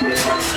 Thank you.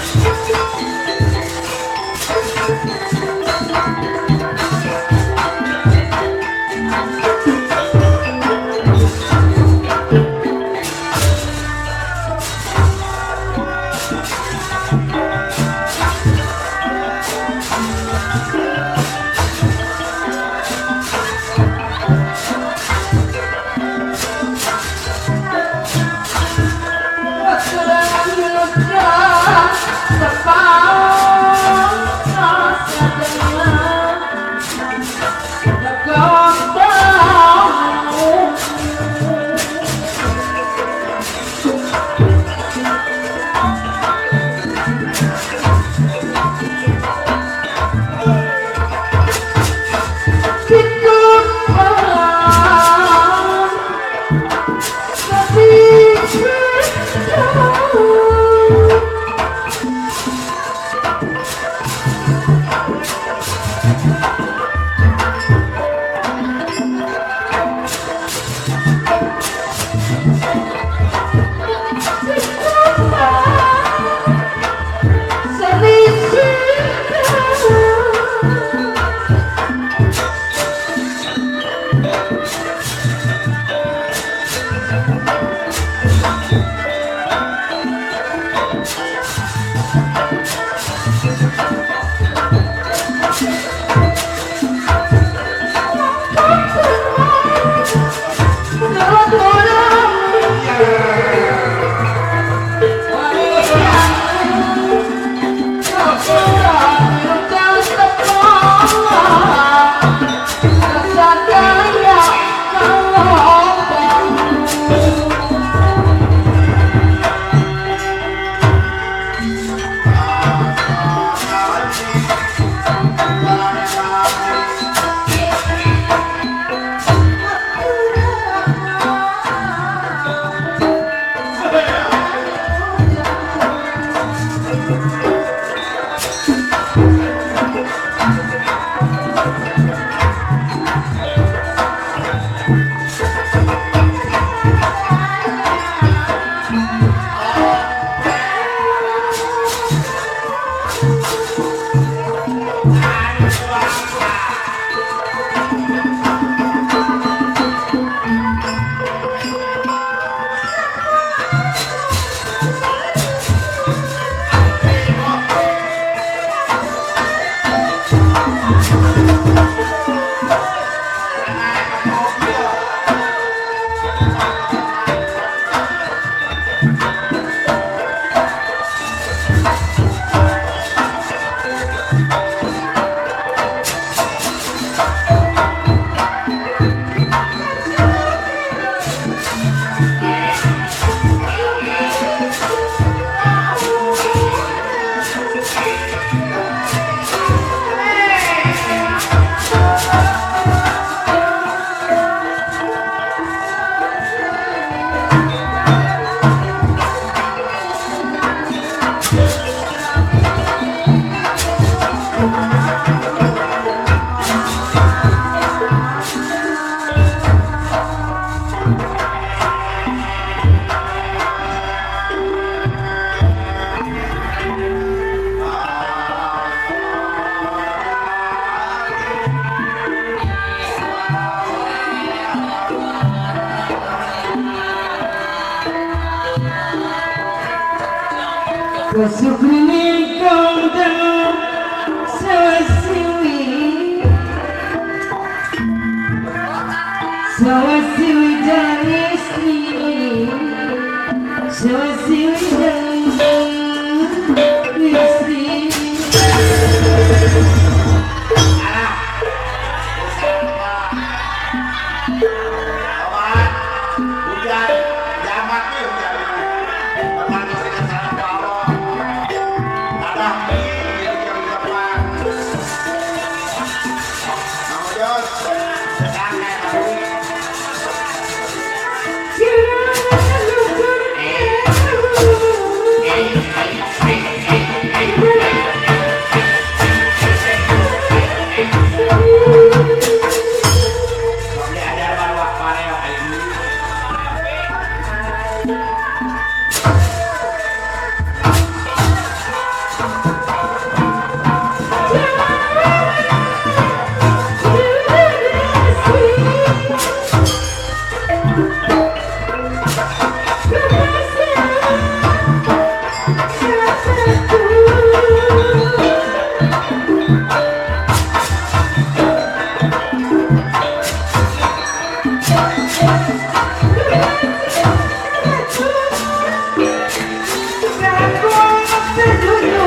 Dulu.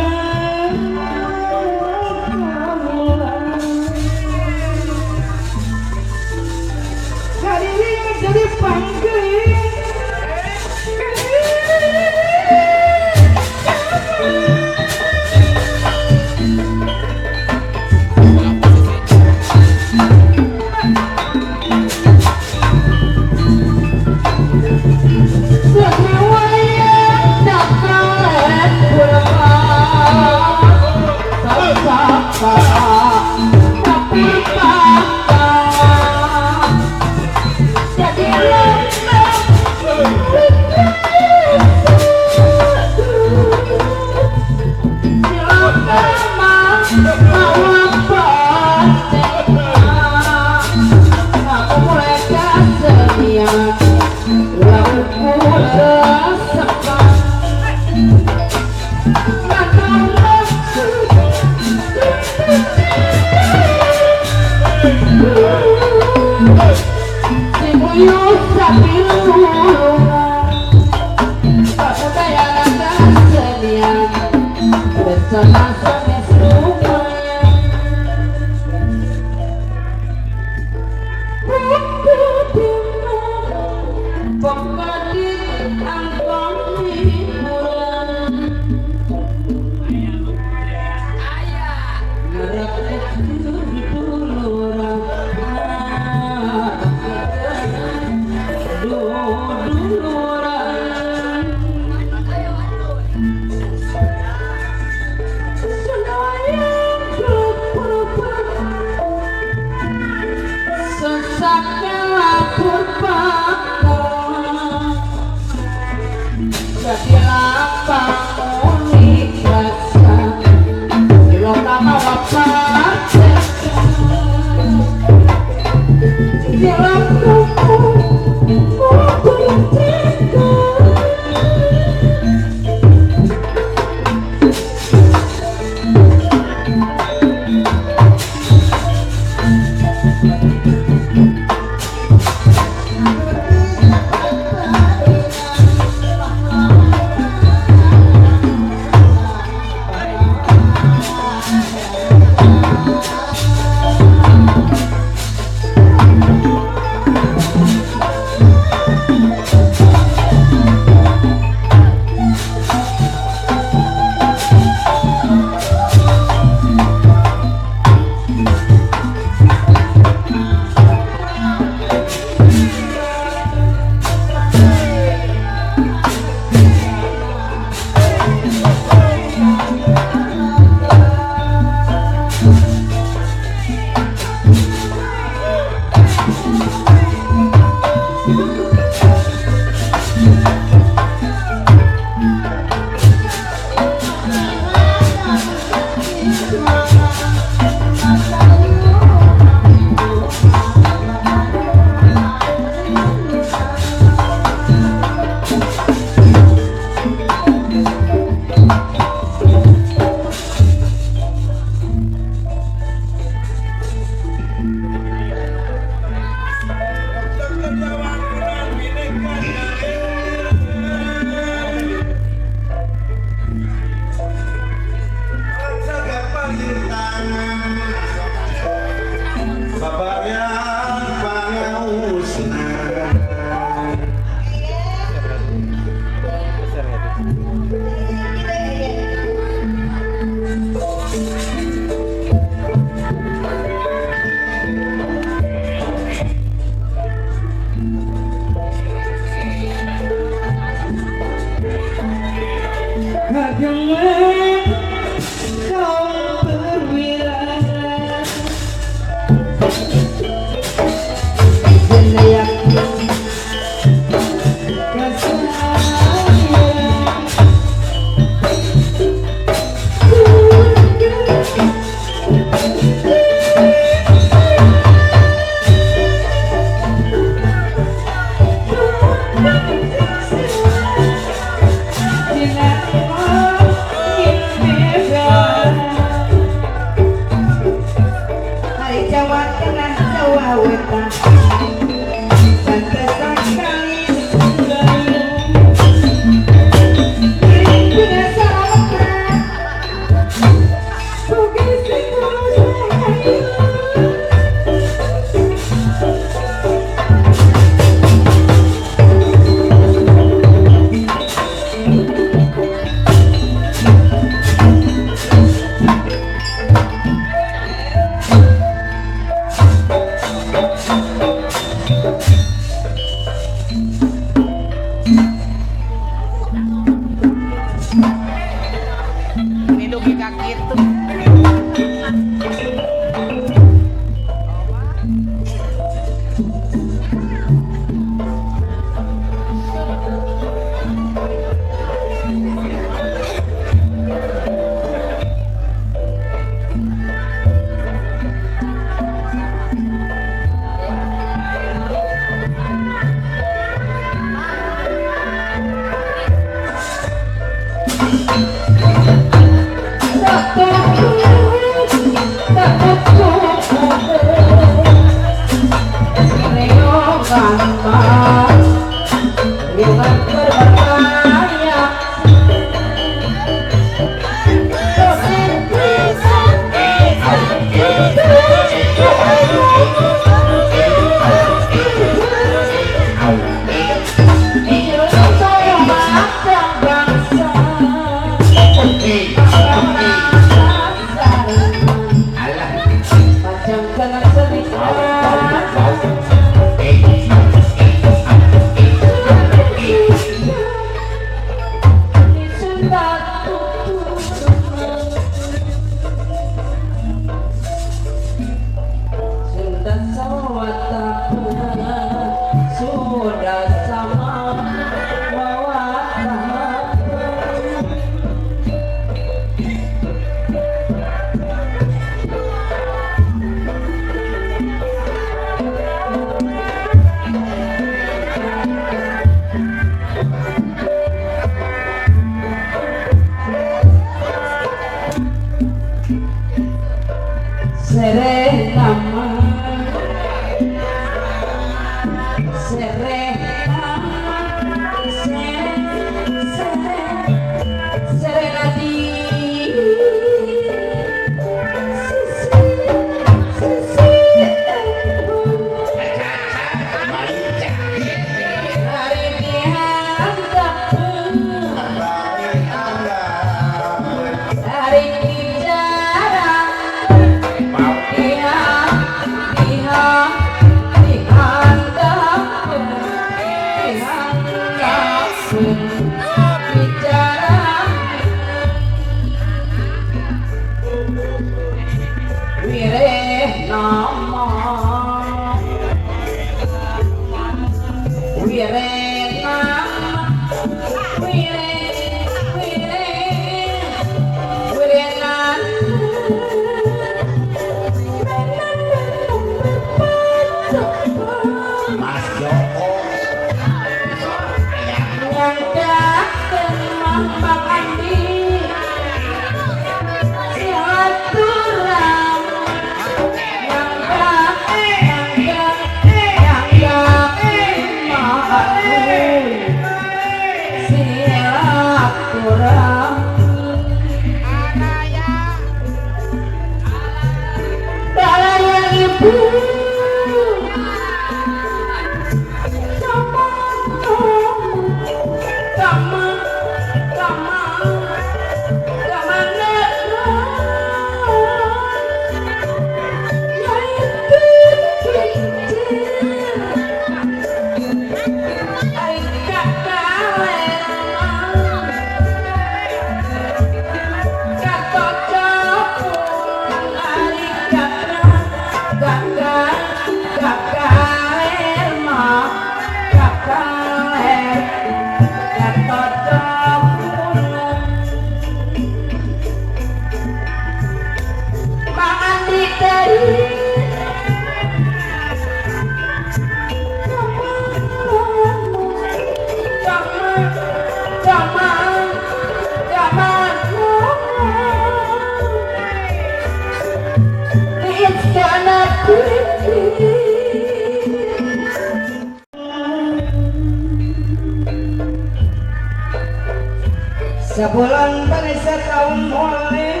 Sebulan pada tahun mulai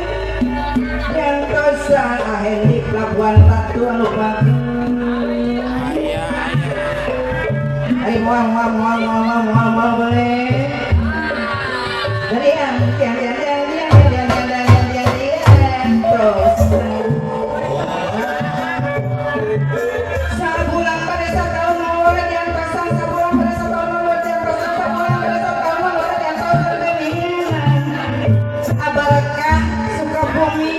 yang akhir di pelabuhan Batu anu ayo muang muang muang muang muang muang boleh dari yang yang terus sebulan pada tahun mulai yang pasang sebulan pada tahun mulai yang pasang sebulan pada tahun mulai yang pasang Abaraka Sukabumi.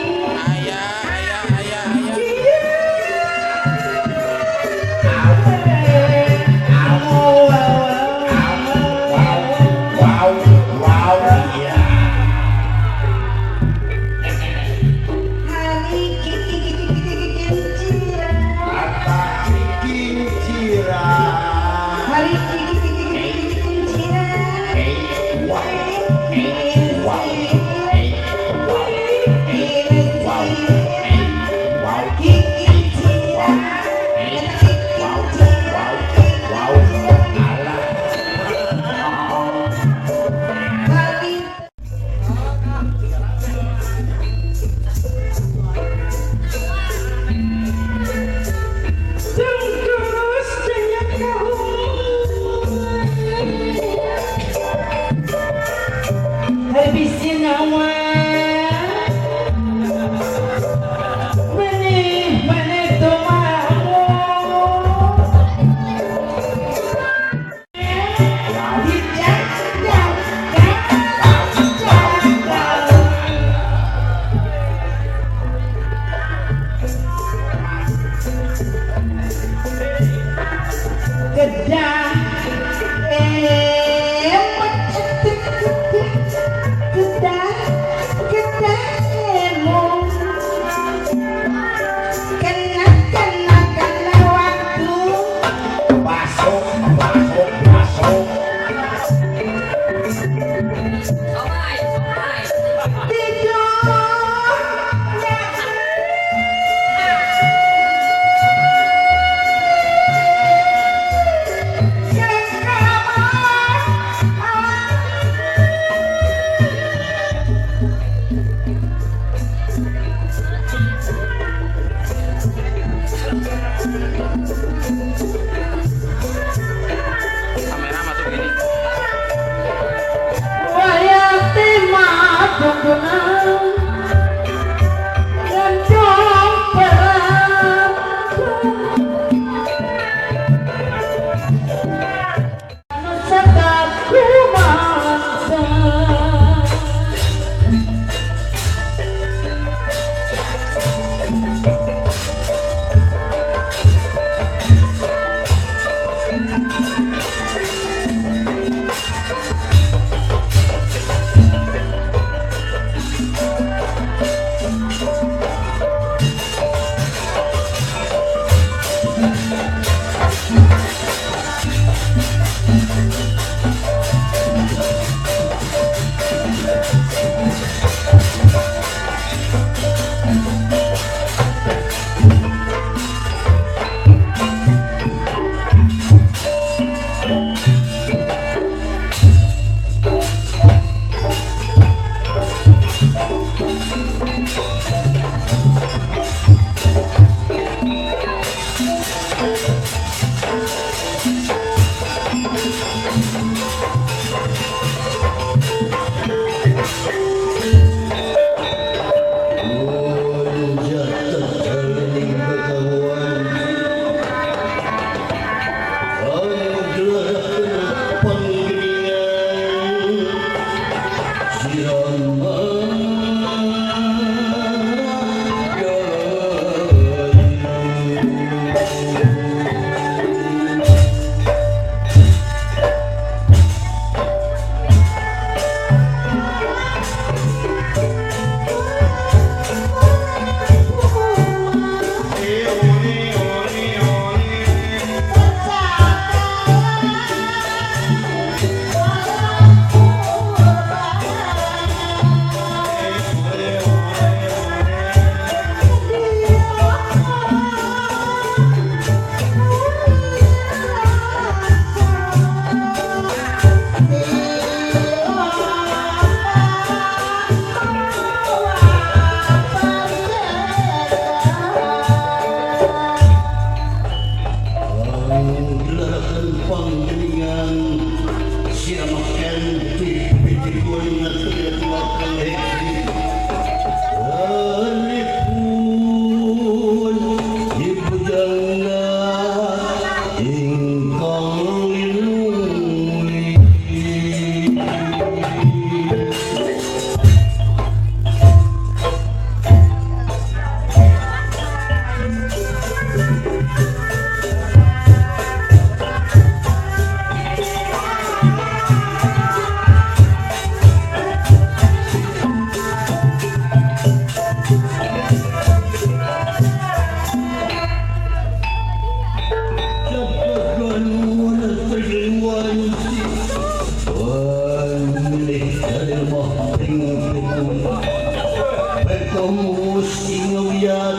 Muus ingewiyat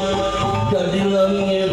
dari langit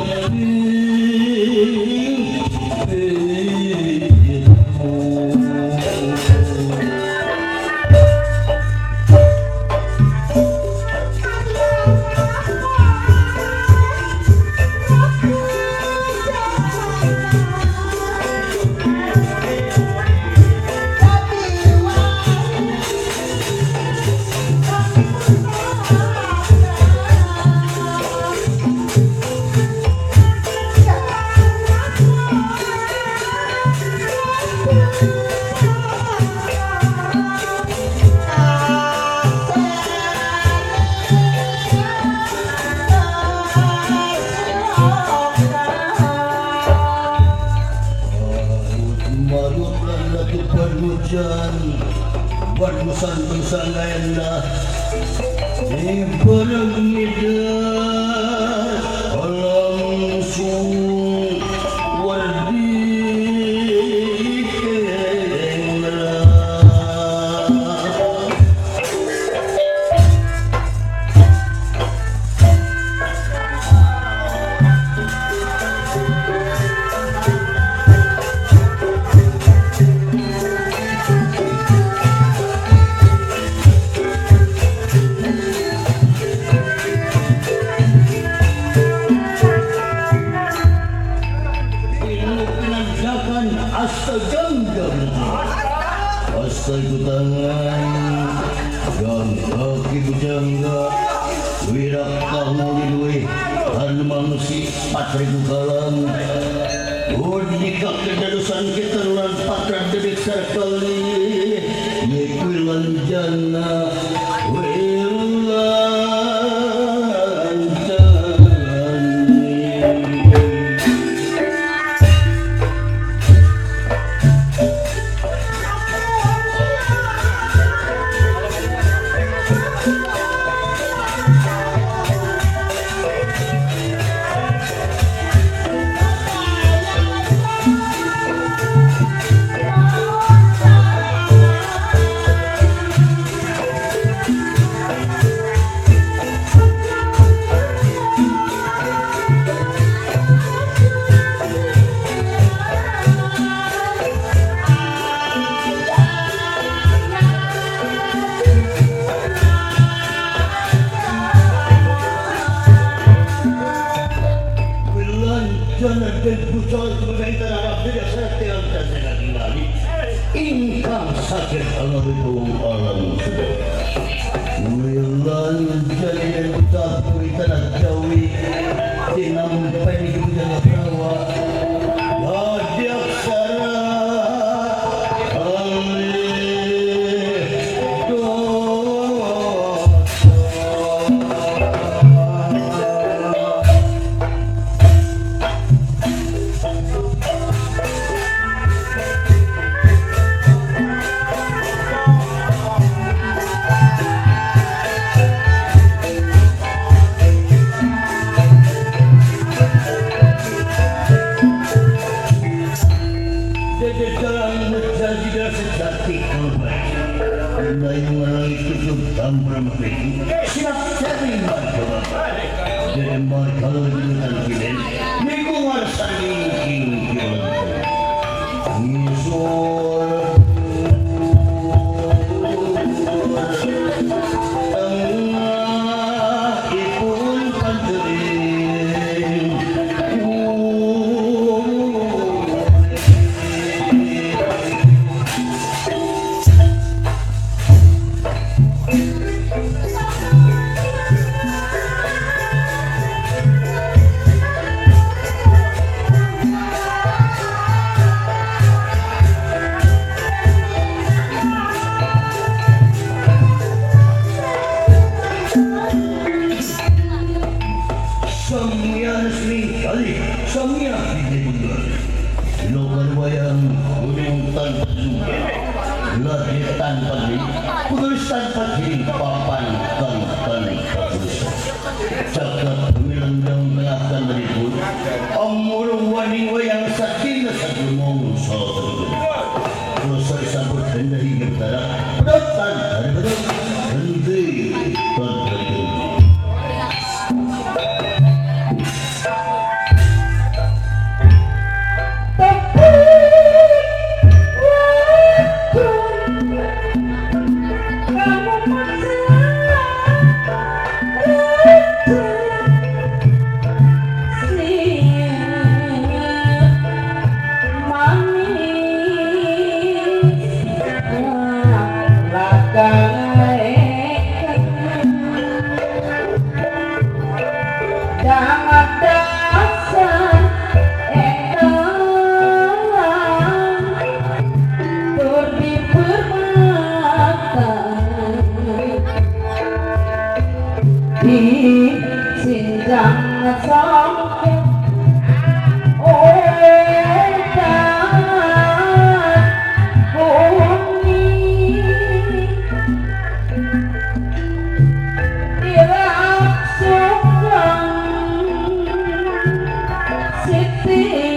Dasar endang tur dipermata di sinjang songket obat bumi dilaksukan Siti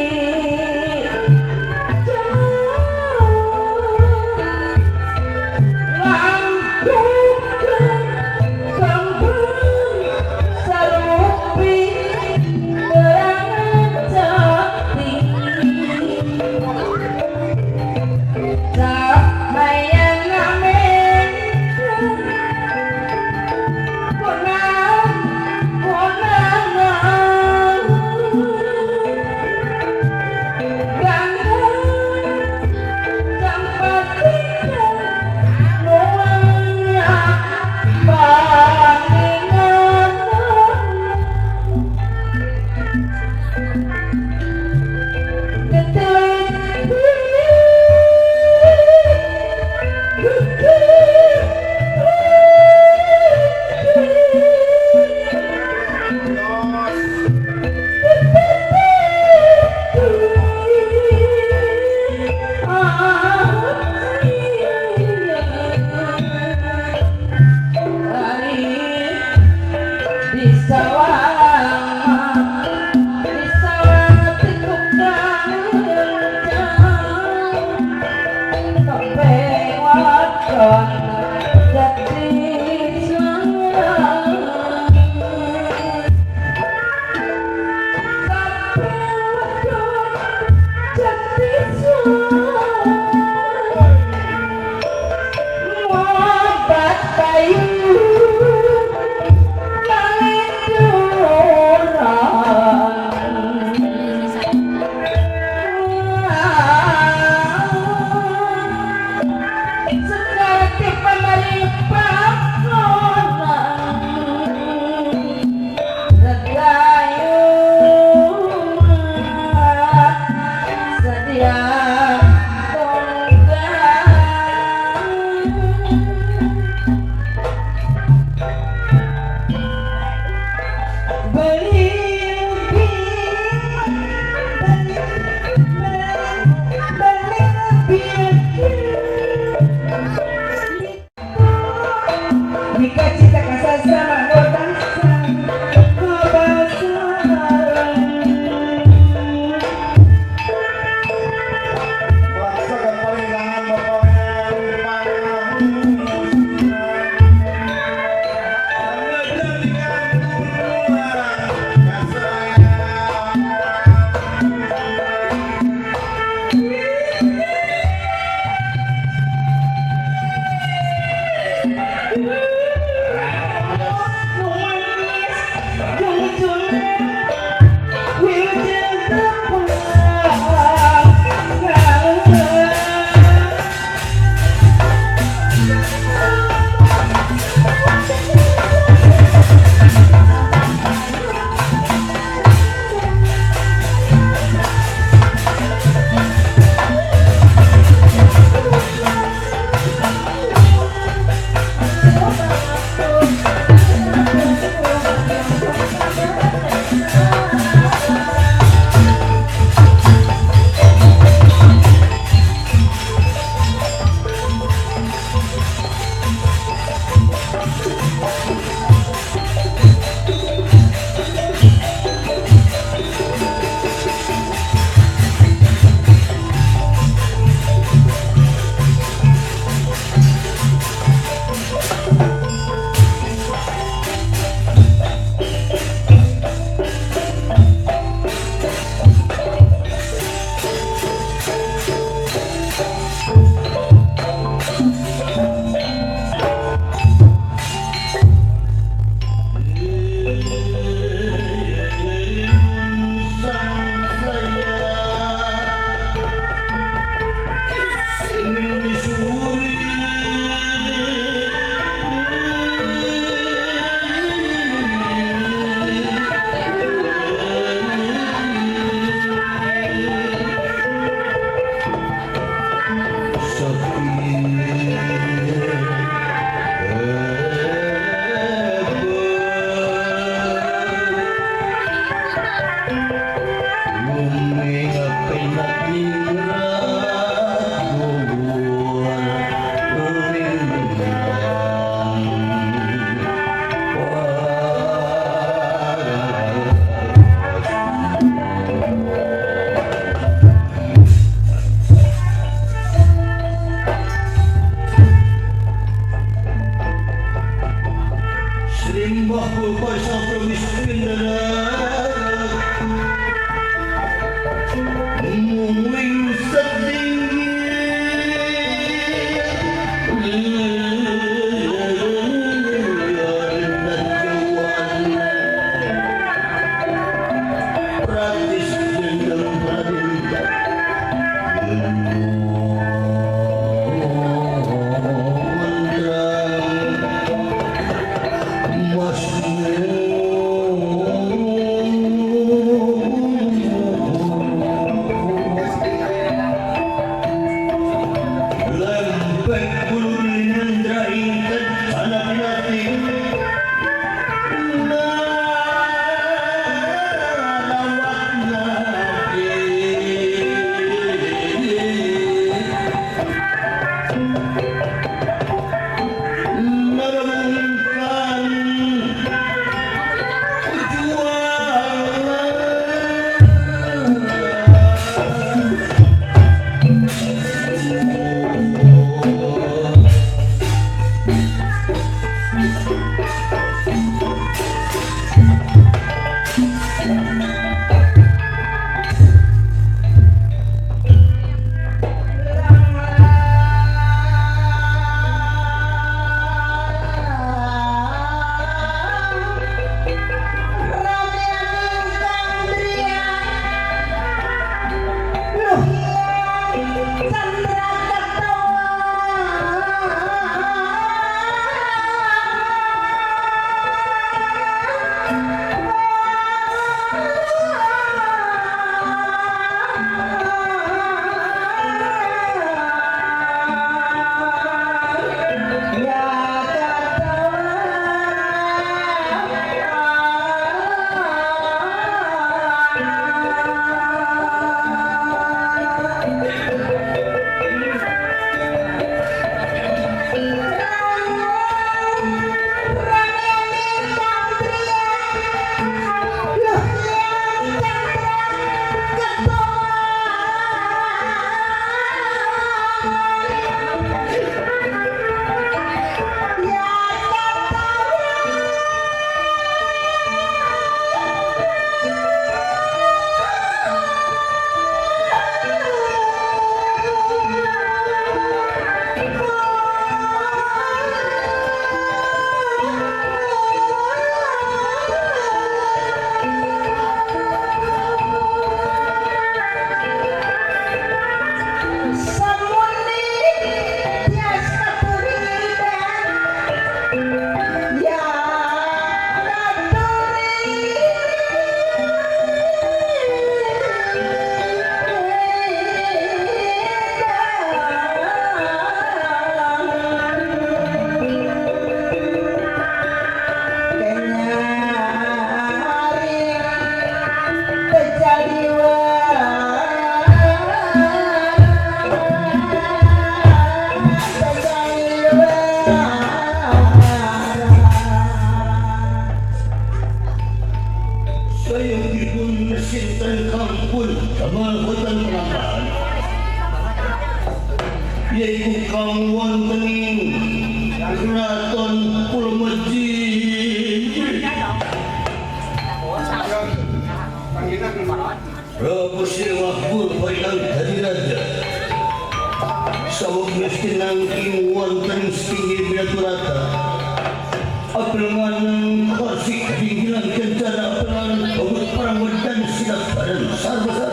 Yaiku kang wonten ing kraton Purwomeji. Prabu Siliwangi ingkang dadi raja. Saweg miskin nangking wonten setinggi Binaturata. Apelungan korsik pinggilan kencana pelan obut perang dan silat badan besar-besar.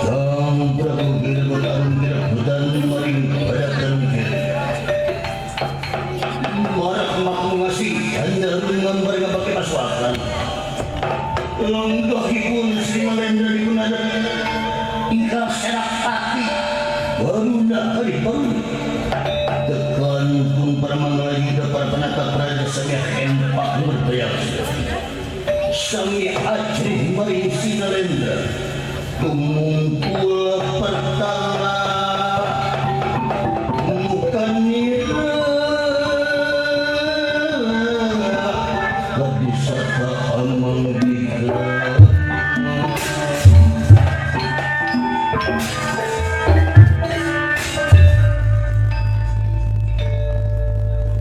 Sang Prabu Gilimutan maring pada marak maku ngasih hanya dengan mereka pakai paswakan. Lenggahipun Sri Malendra digunakan ingkang Senapati Baruna Haripun tekan pun para manglayuda para penata praja samya hempak berteriak samya ajrih maring Sinalendra kumumpul pertama mukanira kabisata amang dikra.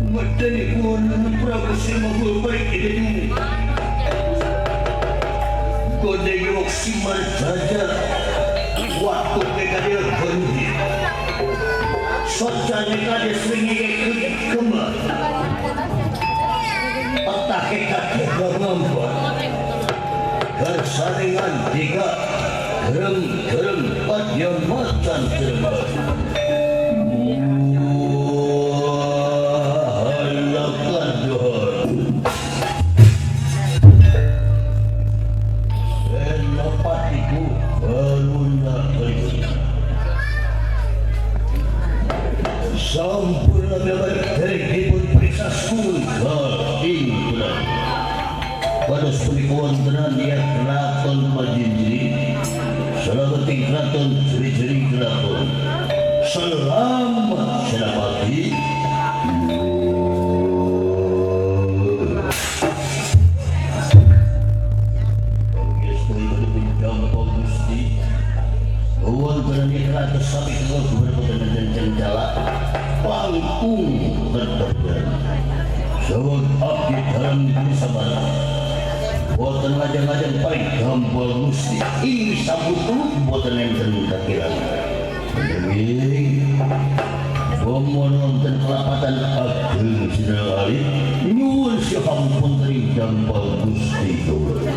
Madanipun Prabu Siliwangi baik itu. Gode Gewok Simar Jaja waktu kadieu berhenti. Socane kade srengenge kembar. Petake kabeh ngompor. Kersaringan tiga gereng-gereng padya macan jembar. Sampurna dipun periksa surga ing bulan. Pados punika wontenan yen kraton Majinjiri, selameting kraton jeri-jeri kraton. Selamat Senapati. Pangestu dipun dampa Gusti. Wontenan yen kraton sami kula jendela langkung tertekan. Saweg abdi dalem sabar. Boten lajeng-lajeng paring gampal Gusti ing saputu boten enten kakirangan. Nanging bomo wonten kelapatan ageng Jenderal Ali nyuwun sampun ring gampal Gusti kula.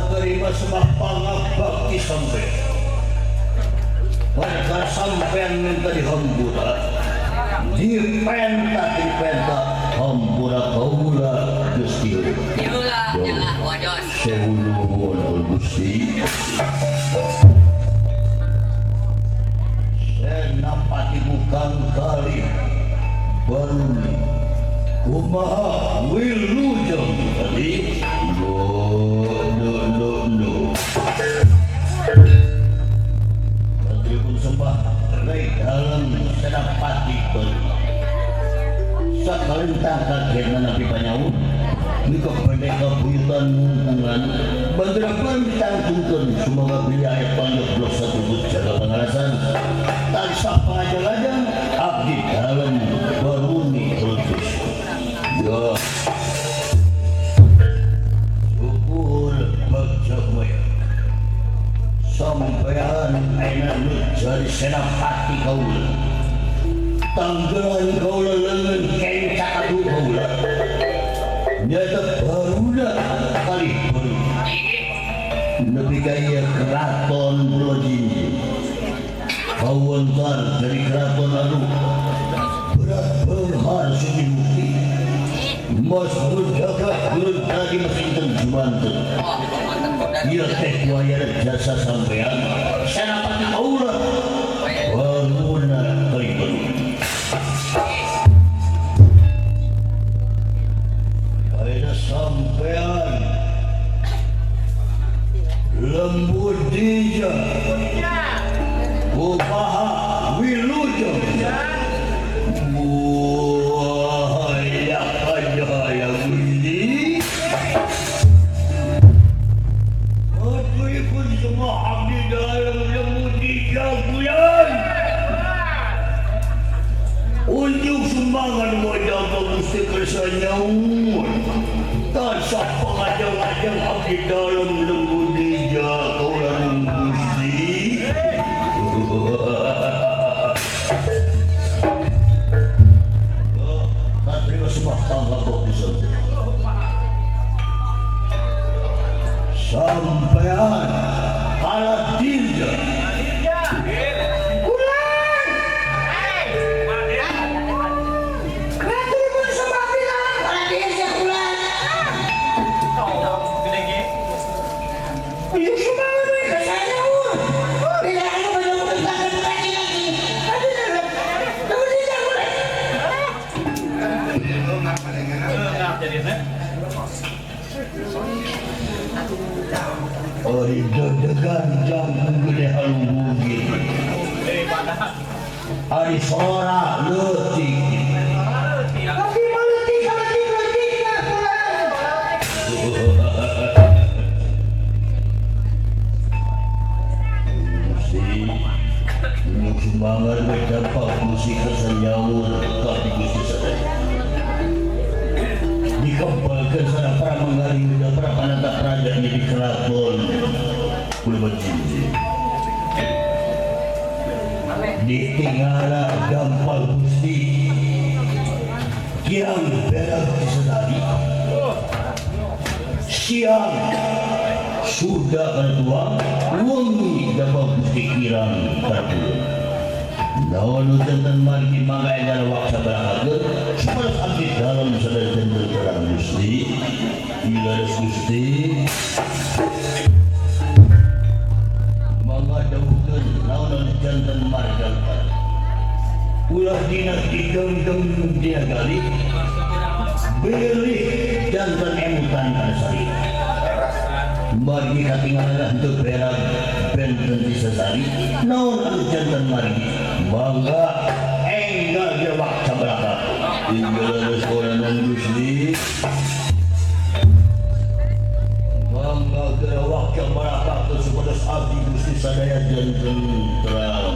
Terima sembah pangabakti sampai warga sampean minta dihambura dipenta dipenta hambura kaula Gusti sewu nuwun Gusti. Senapati bukan kali baruni kumaha wilujeng tadi no no no. Pun sembah rei dalem Senapati baru. Sakalintang kaget menapi panyawu mika pendeka buyutan mungkungan bandera pun ditangtungkeun sumoga bilih aya panjok blok satubut jaga pangalasan tansah pangajeng-ajeng abdi dalem baruni terus. Ya syukur bagja maya sampean ayeuna nu jadi Senapati kaula tanggelan kaula leungeun kenca kadu kaula nyaeta baruna kali baru nepi ka ieu keraton Purwajinji kawontar dari keraton anu berat beunghar sumimukti mas berjaga berjaga mesinten jumanten. Ieu teh wayah jasa sampean Senapati kaula baruna kali baru. Ayeuna sampean lembut dija kumaha wilujeng buaya kajaya Gusti. Pun semua abdi dalam lembut dija kuyan. Unjuk sumbangan wajah Gusti kersa nyaur. Tansah pangajeng-ajeng abdi dalam lembut dija kaula Gusti. Katerima sembah panggabok di sampean Aladinda. Ulang. Raturipun sembah bilang Aladinda ulang. Uyuk sumbangan we kasana ur. Bila anu baju tentang kaki lagi. Aduh tidak boleh. Ori deg-degan jangkung gede halubugir. Ari sora leutik. Tapi leutik leutik leutik lah pulang. Gusti, nu sumbangan we dampak Gusti kersa nyaur ka di Gusti sadaya. Dikebalkeun sareng para manggali yuda para panata praja di keraton Pulau Jinjing. Ditinggala gampal Gusti Kiang berak disedari siang sudah berdua wengi dapat Gusti Kirang terpuluh. Naon jantan margi mangga enggal waksa berangkat supaya abdi dalam sadar jantan terang Gusti Ilares Gusti mangga dawuhkeun naon jantan margi ulah dina digenggeng dina gali bilih jantan emutan kana sari margi katingalan henteu berak benten di sesari naon anu jantan margi mangga enggal jawab sabaraka inggal sekolah Gusti mangga gerawak sabaraka supados abdi Gusti sadaya jantan terang.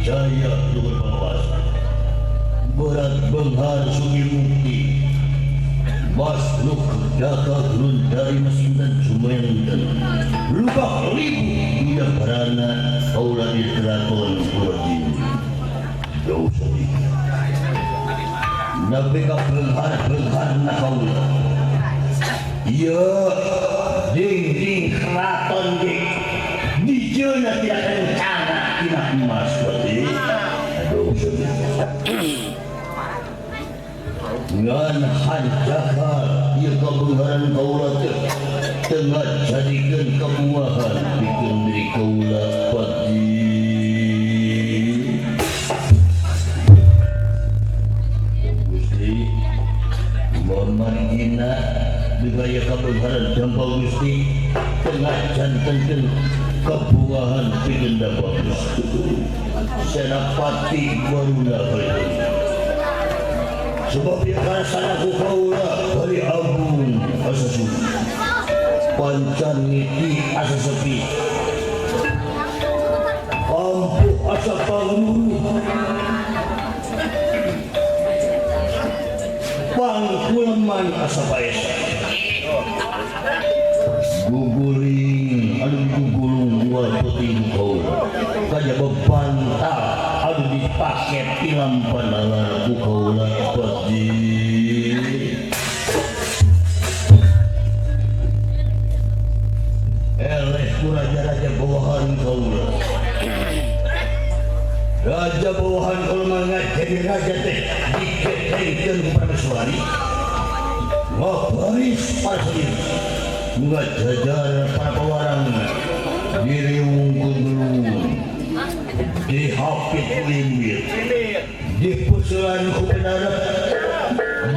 Jaya luhur penguasa berat benghar sungi mukti masluk daka dari mesin jumendan lubak ribu tidak berana kaula di keraton Purwodadi jauh sedikit nabi ka benghar benghar na kaula iya dinding keraton dik dijeuna tidak kencana tidak emas berarti aduh ngan hanjaka ieu kabeungharan kaula teh tengah jadikeun kabuahan pikeun diri kaula pati Gusti mamargina digaya kabeungharan dampa Gusti tengah jantenkeun kebuahan pikeun dampa Gusti Senapati Baruna sebab ia karasana ku kaula bari agung asa suci pancan niti asa sepi ampuh asa pangemuruh pangkuleman asa paesa guguling anu gugulung unggal peuting kaula kajaba bantal anu dipake tilam panalar ku kaula pati eleh ku raja-raja bawahan kaula raja bawahan kaula mah jadi raja teh diketengkeun ku prameswari ngabaris para selir ngajajar para pewarang diriung ku gelung dihapit limbir dipusulan ku penarep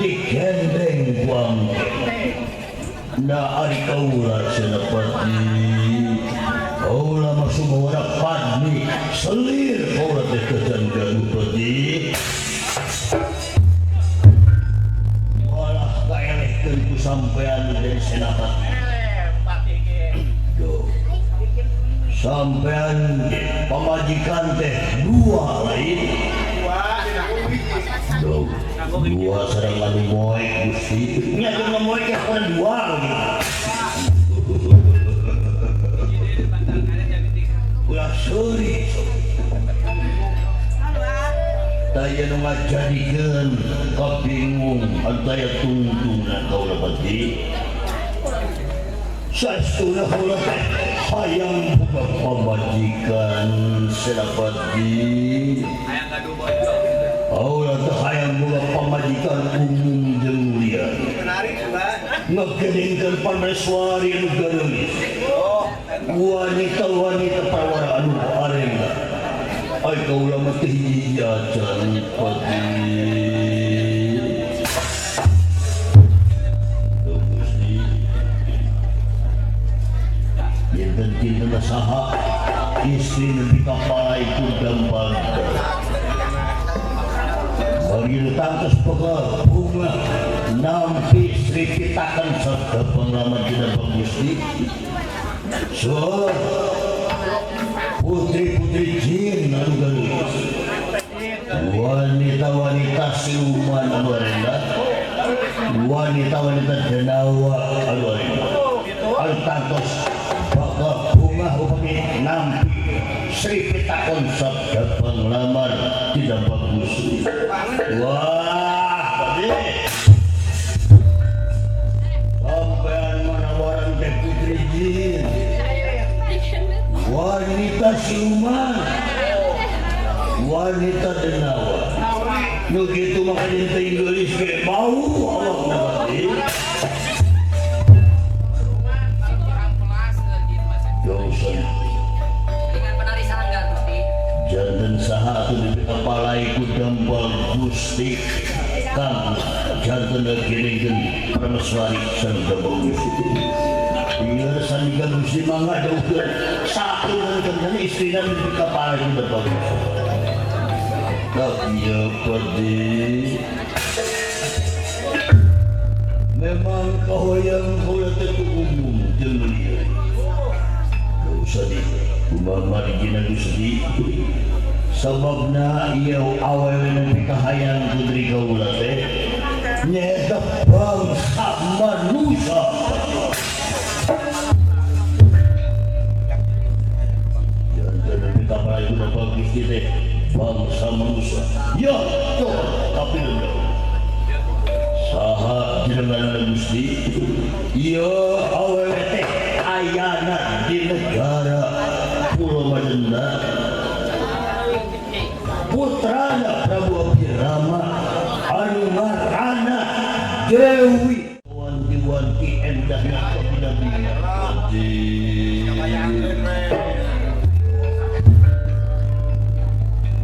digendeng ku angke na ari kaula Senapati kaula mah sumawara padmi selir kaula teh kejan Ganupati malah kaelehkeun ku sampean dari Senapati sampean pamajikan teh dua lain dua sareng anu moek Gusti nya jeung moek teh kurang dua gitu ulah seuri daya nu ngajadikeun kabingung antaya tungtungna kaula pati saestuna kaula teh hayang boga pamajikan Senapati hayang gaduh bojo kaula teh hayang boga pamajikan umum jeung mulia ngagedengkeun pamreswari anu gareulis wanita-wanita prawara anu arenga ai kaula mah teh hiji acan pati Gusti dinten-dinten saha Istri nepi ka palai kudampal. Bagi tangkes bekal bunga nampi Sri Pitakan sabda pengalaman kita Gusti. So putri-putri jin anu geulis. Wanita-wanita siluman anu arenda. Wanita-wanita denawa anu arenda. Anu tangkes bakal bunga upami nampi Sri Pitakon sabda penglamar tidak bagus. Wah, tadi sampean menawaran teh putri jin, wanita siluman, wanita denawa. Nu kitu mah teh Inggris ge mau awak teh. Janten saha atuh di kepala iku dampal Gusti Kang janten giringkeun prameswari sareng dampal Gusti. Ieu sandika Gusti mangga jauhkeun satu kan istrina di kepala iku dampal Gusti. Ieu pedi memang kahoyang kaula teh umum jeung lieu. Usah di kumaha dina Gusti sababna ieu awewe nepi ka hayang putri kaula teh nyaeta bangsa manusia. Janten nepi ka palai ku Gusti teh bangsa manusia. Ya, coba tapi saha jenengan Gusti ieu awewe teh ayana di negara Pulau Madenda putrana Prabu Abdirama anu ngaranna Dewi Wanti-wanti endahna kabina-bina.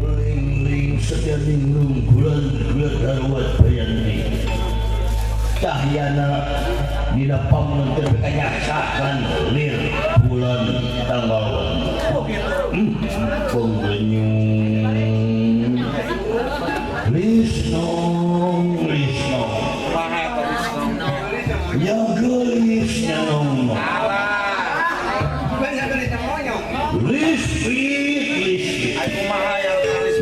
Ling-ling setia ninglung bulan bulan darwat bayanti cahyana dina pamunten kanyaksakan lir bulan tanggal penggenyung lisnong lisnong ya gelisnya nong lispit lispit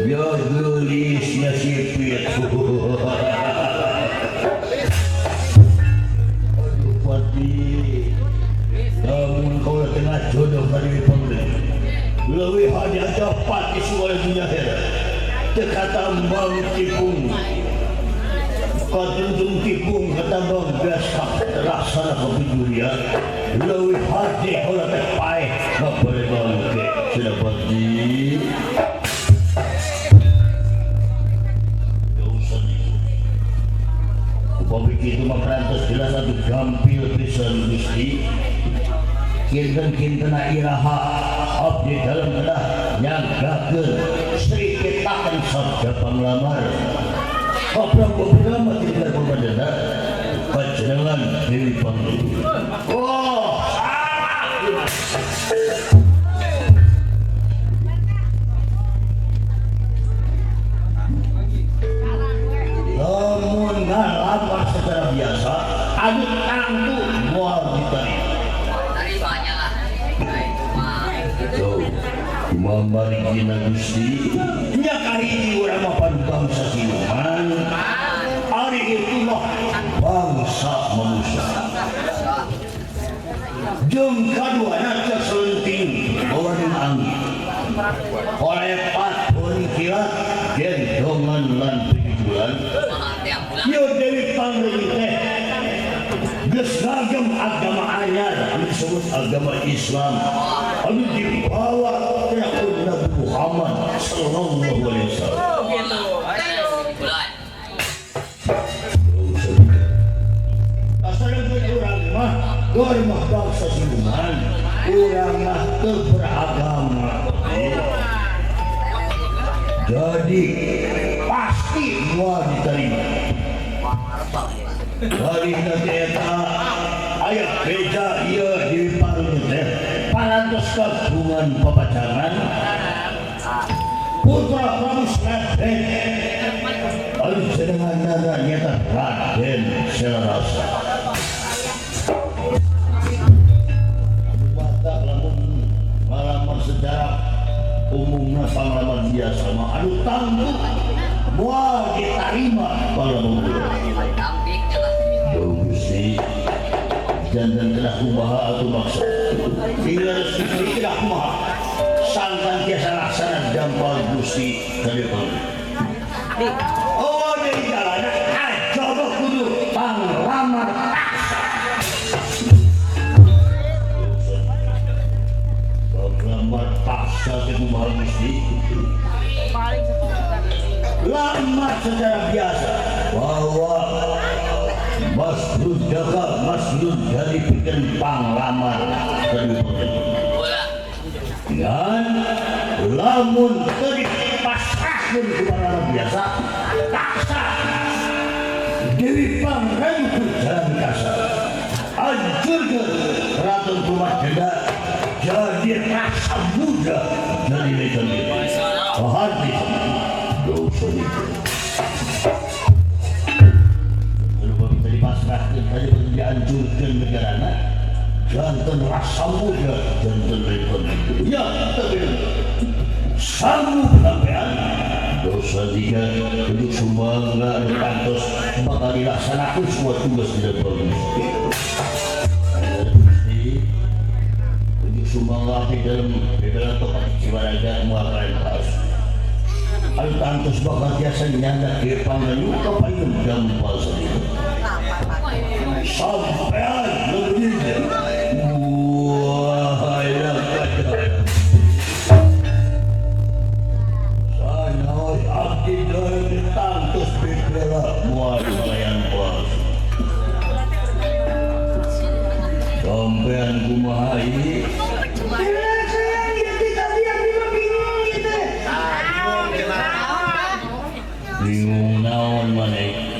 ya gelisnya sipit. Namun kau tengah jodoh dari pembeli lebih hanya dapat isuara dunia hera tekatambang tipung katuntung tipung katambang biasa laksana kepijuria lebih hati kau teh paeh nggak boleh bangke sudah pasti. Upami kitu mah perantos jelas atuh gampil pisan Gusti. Kinten-kintena iraha abdi dalem kedah nyanggakeun Sri Pitakan sabda panglamar. Ka Prabu Abdirama tidak pemadana panjenengan Dewi Panglu. Oh, salah. Lamun ngalamar secara biasa anu tangtu moal diterima. Kumaha Gusti nya kahiji urang mah pan bangsa siluman ari itu mah bangsa manusia jeung kaduana teh selenting bawaneun angin kolepat pun kilat gendongan lan pijulan ieu Dewi Pangling teh geus ngagem agama anyar anu disebut agama Islam anu dibawa ku Nabi Muhammad sallallahu alaihi wasallam. Asalkeun urang mah urang mah bangsa siluman, urang mah teu beragama. Jadi pasti moal diterima. Dari nanti eta aya beja ieu di parun teh parantos tos kagungan papajangan putra Prabu Sraden anu jenenganna nyaeta Raden Selarasa. Anu lamun ngalamar sejarah umumna panglamar biasa mah anu tangguh moal ditarima panglamar. Gusti jantan kedah kumaha atuh maksa. Bila Gusti kedah kumaha sangkan tiasa laksana dampal Gusti ka depan. Oh deui jalana ajodoh kudu panglamar paksa. Panglamar paksa teh kumaha Gusti? Lamar secara biasa bahwa Mas Rudaka, Mas Rudari bikin panglamar dan lamun teu dipasrahkeun ku panglamar biasa paksa Dewi Pangrengku jalan kasar hancurkeun Keraton Purwajenda jadi rasa muda jadi legenda hati dosa itu. Pasrahkeun tadi dihancurkeun negarana janten rasa muda janten rekon ya tapi sanggup sampean dosa tiga untuk sumangga kantos bakal dilaksanakan semua tugas tidak bagus untuk sumangga di dalam bebelan topak Ciwaraga mual kalian paus anu tantos bakal tiasa nyandak di pangganyu kapayun dampal sendiri sampean lebih wah ya sanaos abdi deui tangtos bebela moal kalayan bos sampean kumaha ieu? Bingung naon maneh?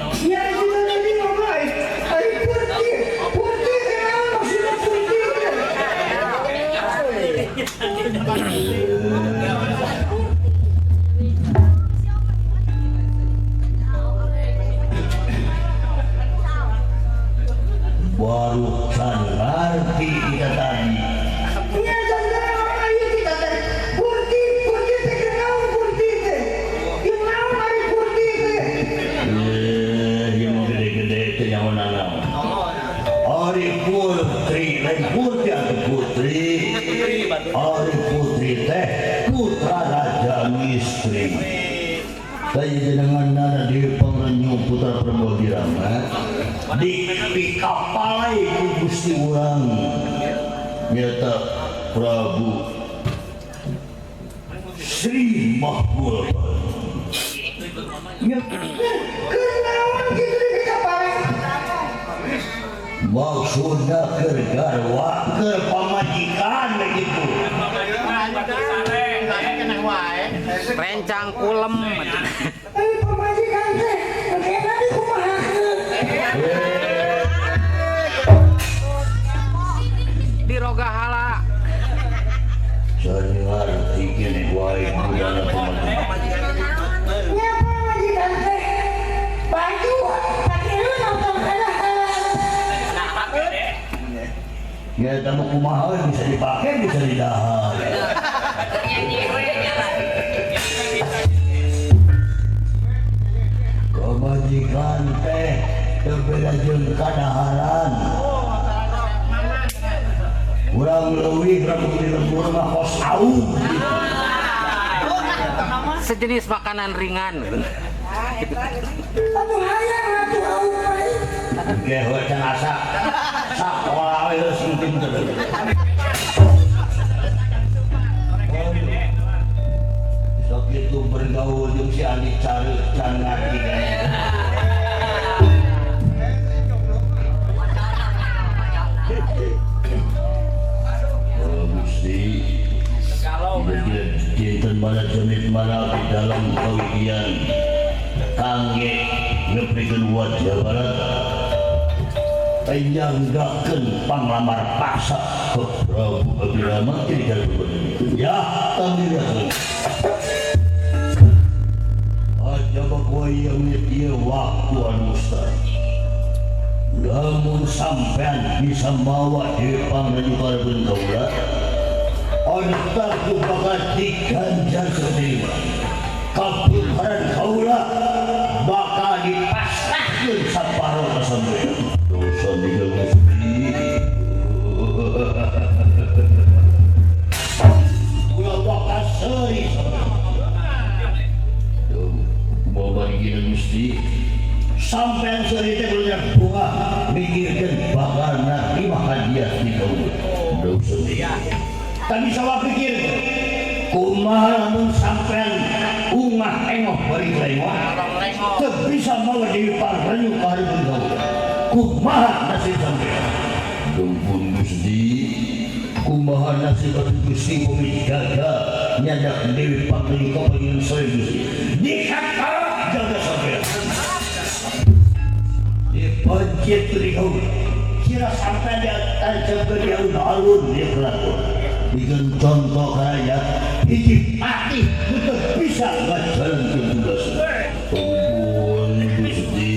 Baru can ngerti kita tadi. Iya jangan ayo kita tadi. Purti purti teh naon purti teh. Ieu naon ari purti teh. Ieu mah gede-gede teh nyaho naon. Ari putri lain purti atuh putri. Ari putri teh putra raja istri. Tadi jenengan nana Dewi Pangrenyu putra Prabu Dirama dipikapalai ku Gusti urang nyata Prabu Sri Mahmud. Kenaon kitu dipikapalai? Maksudna keur garwa keur pamajikan gitu. Rencang kulem. Pamajikan teh engke tadi kumahakeun? Dirogahala. Can ngarti keneh wae budana pamajikan. Nya pamajikan teh baju pakeun nonton kadaharan. Ya eta mah kumaha bisa dipake bisa didahar. Kebajikan teh teu beda jeung kadaharan. Urang leuwih lamun di lembur mah kos aung. Sejenis makanan ringan. Atuh hayang atuh aung mah. Engke heuh can asa. Sakola we geus penting teh. Sok kitu bergaul jeung si Andi Cari can ngarti. Gusti, dinten mana jenit mana di dalam kawidian kangge ngeprikeun wajah barat. Nyanggakeun panglamar paksa ke Prabu Abirama tidak berbeda. Ya, tamirakeun. Aja bagoyang ieu waktu anu mustahil. Lamun sampean bisa mawa di pangranyu kareun kaula, onta ku bakal diganjar saterima. Kabungharan kaula bakal dipasrahkeun saparo ka sampean. Dosa digawe kula bakal seuri kumaha bari Gusti sampean seuri teh kudu bunga mikirkeun bakal narima hadiah di kaula. Dosa tadi salah pikir kumaha lamun sampean ungah engoh bari lengoh teu bisa mawa deui pangranyu ka hareupeun kaula. Kumaha nasib sampean? Dumpun Gusti, kumaha nasib Gusti bumi jaga nyadak dewi pangranyu kapanggih sore Gusti. Dikata jaga sampean. Dipencet di kaula. Kira sampean diatancap ke di alun-alun di keraton. Bikin contoh rakyat hiji patih teu bisa ngajalankeun tugas. Ampun Gusti.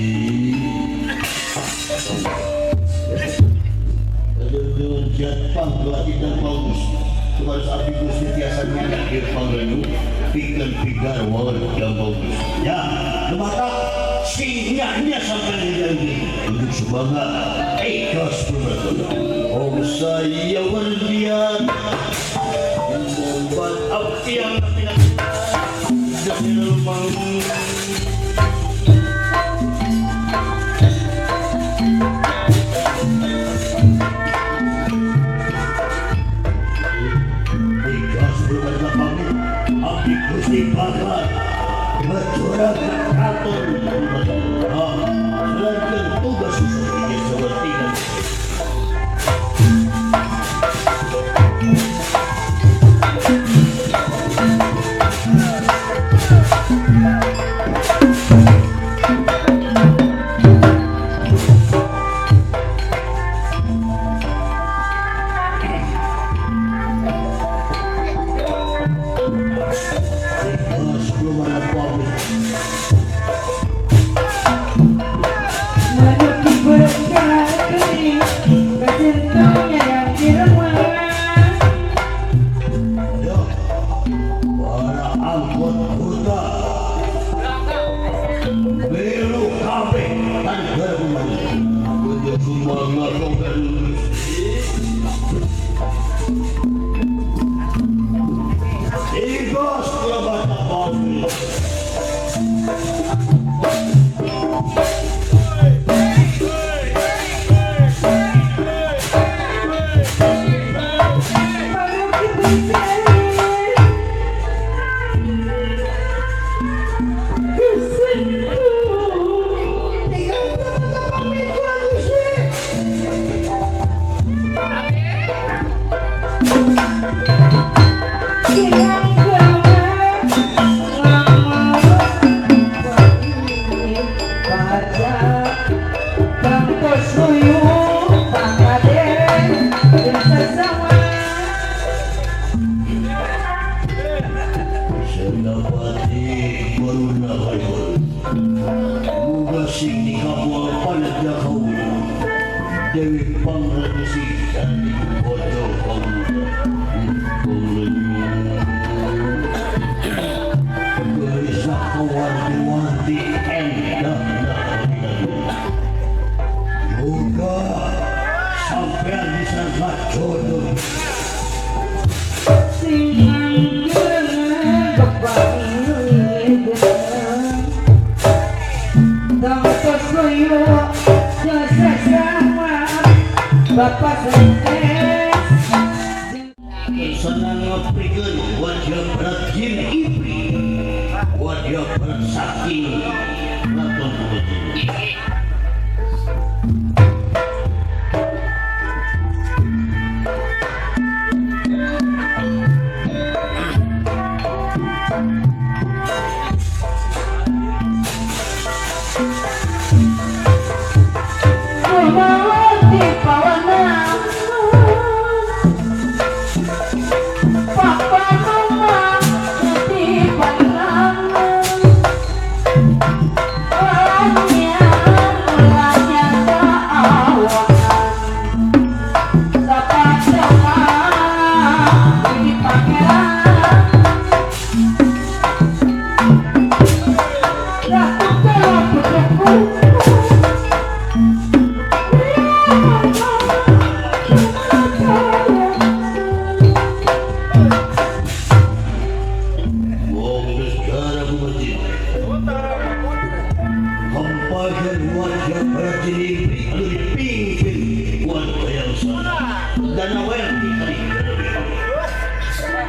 Ya, lumatak singnya sampai di untuk semangat ikhlas berbatur. Om saya wardian membuat api yang tidak Mama.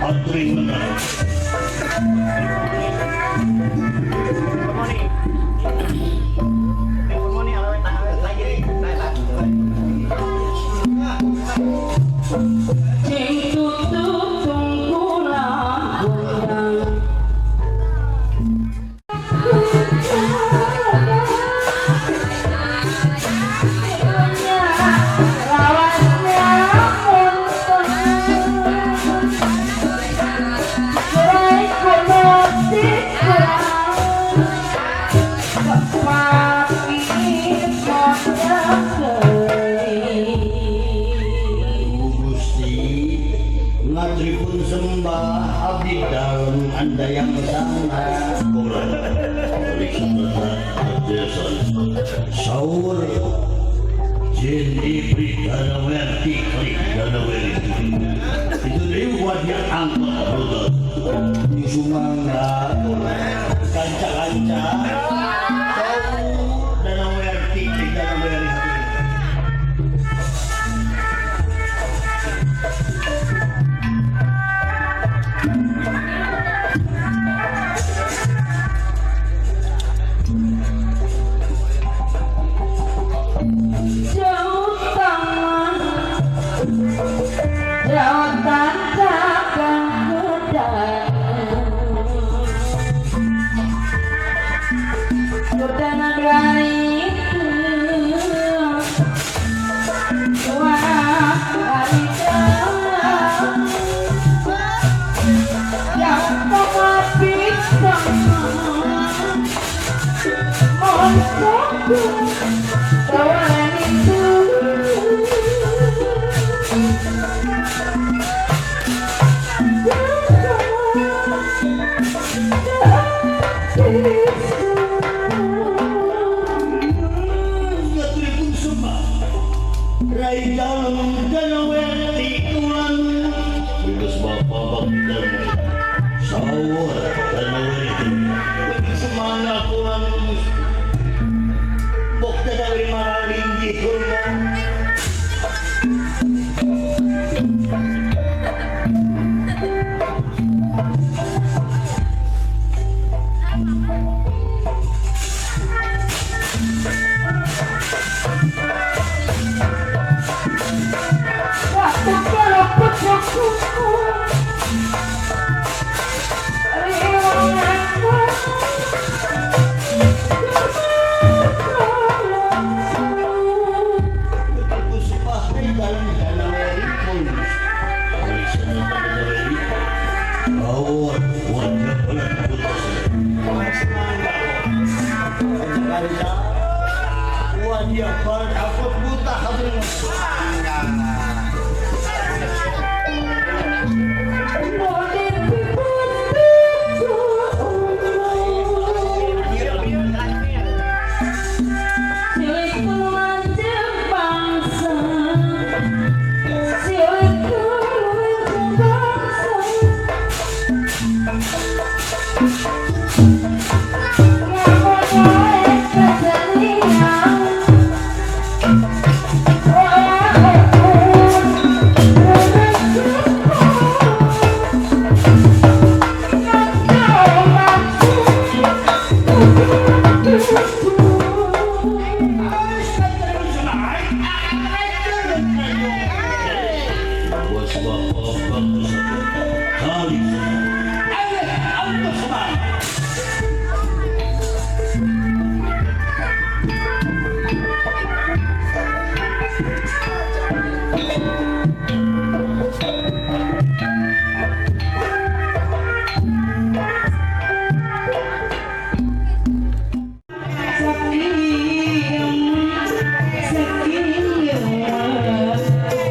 Antri bener. Cing tutup tunggulah gondang. Ngatripun sembah abdi dalem andayang sangat saur jin ibri danawerti klik danaweri itu dari wajah angkot brutal sumangga kanca-kanca saur danawerti klik danaweri.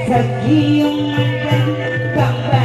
Sakiung dan bala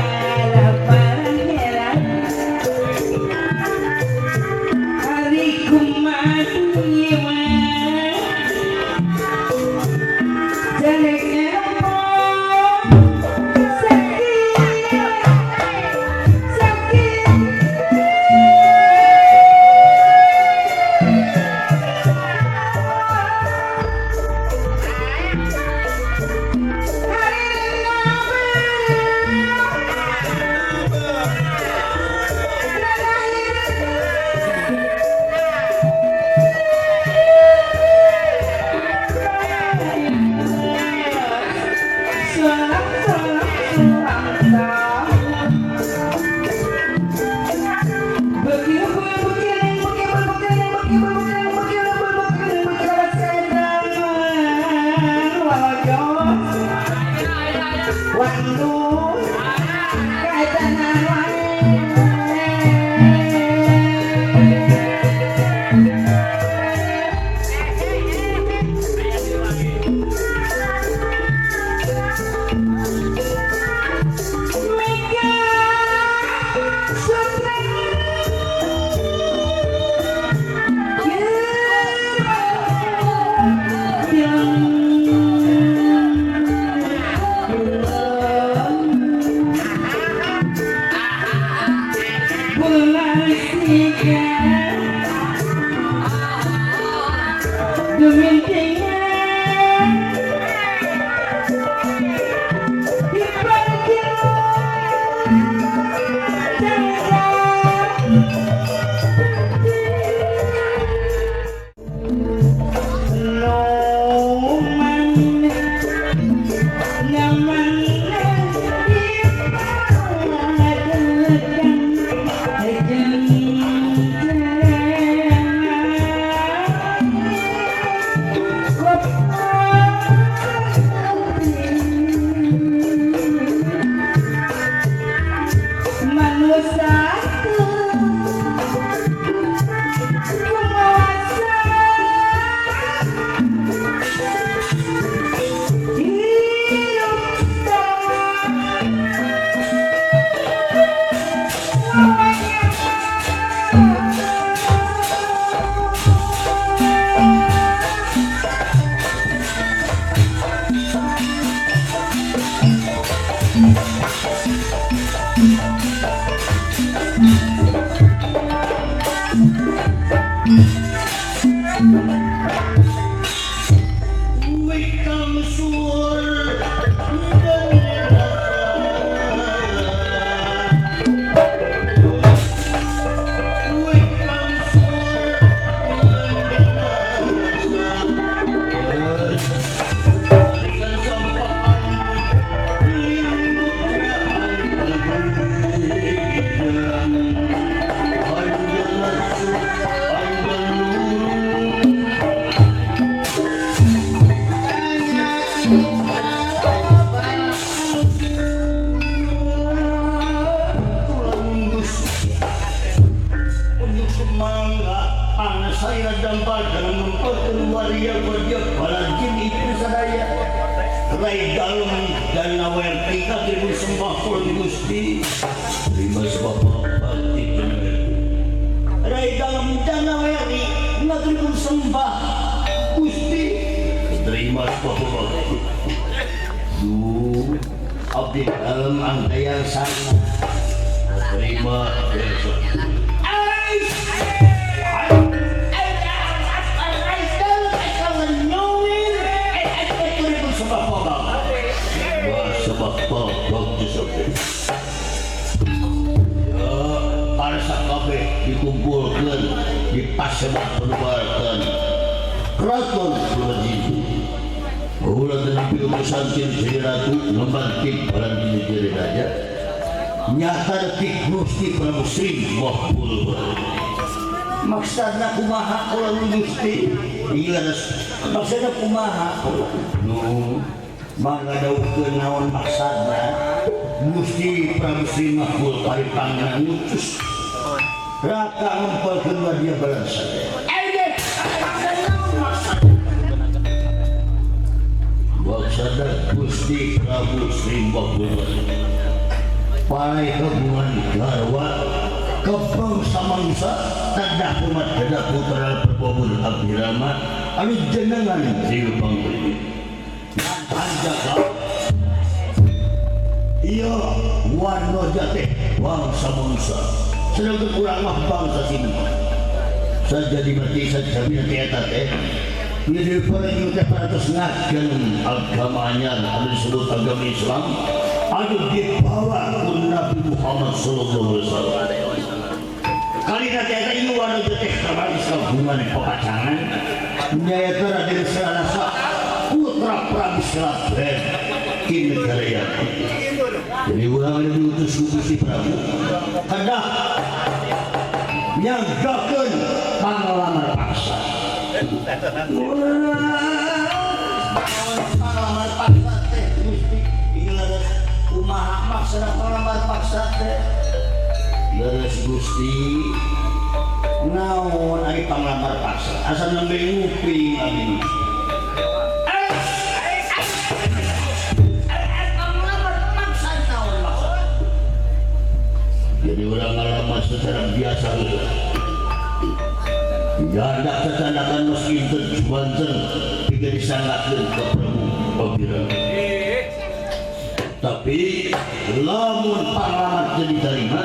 Tapi lamun panglamat jadi diterima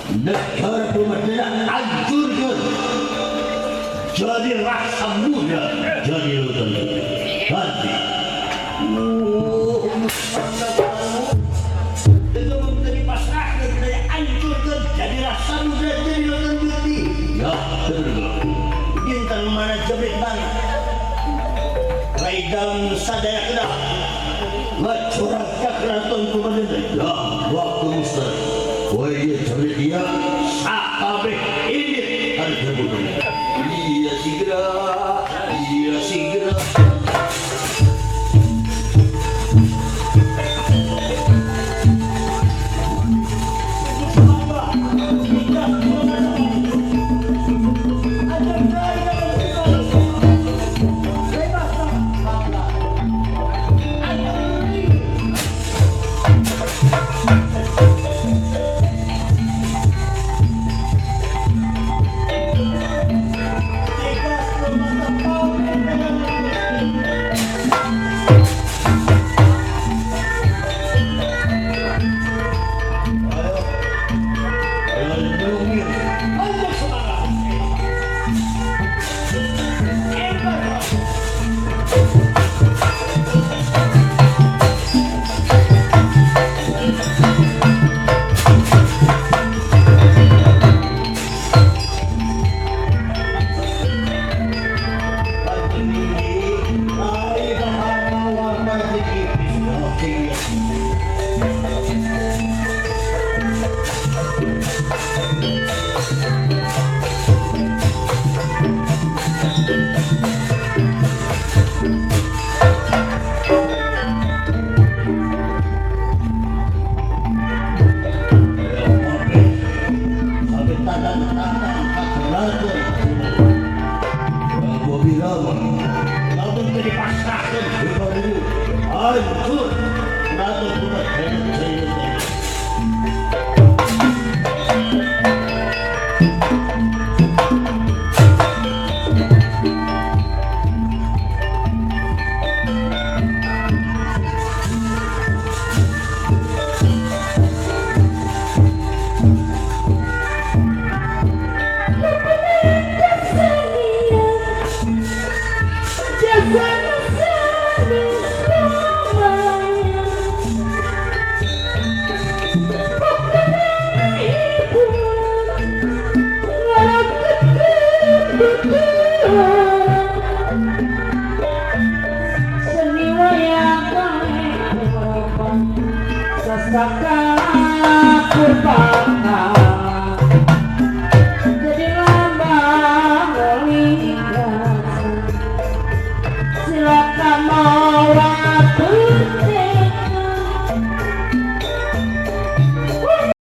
Negara pemerintah hancurkan jadi rasa muda jadi lautan hati. Itu menjadi pasrahkan dari hancurkan jadi rasa muda jadi lautan hati. Ya betul. Bintang mana jebret mana Rai dalam sadaya kedah ngacorak ka keraton pemerintah. Ya waktu Ustaz. Woi dia jebret dia sakabeh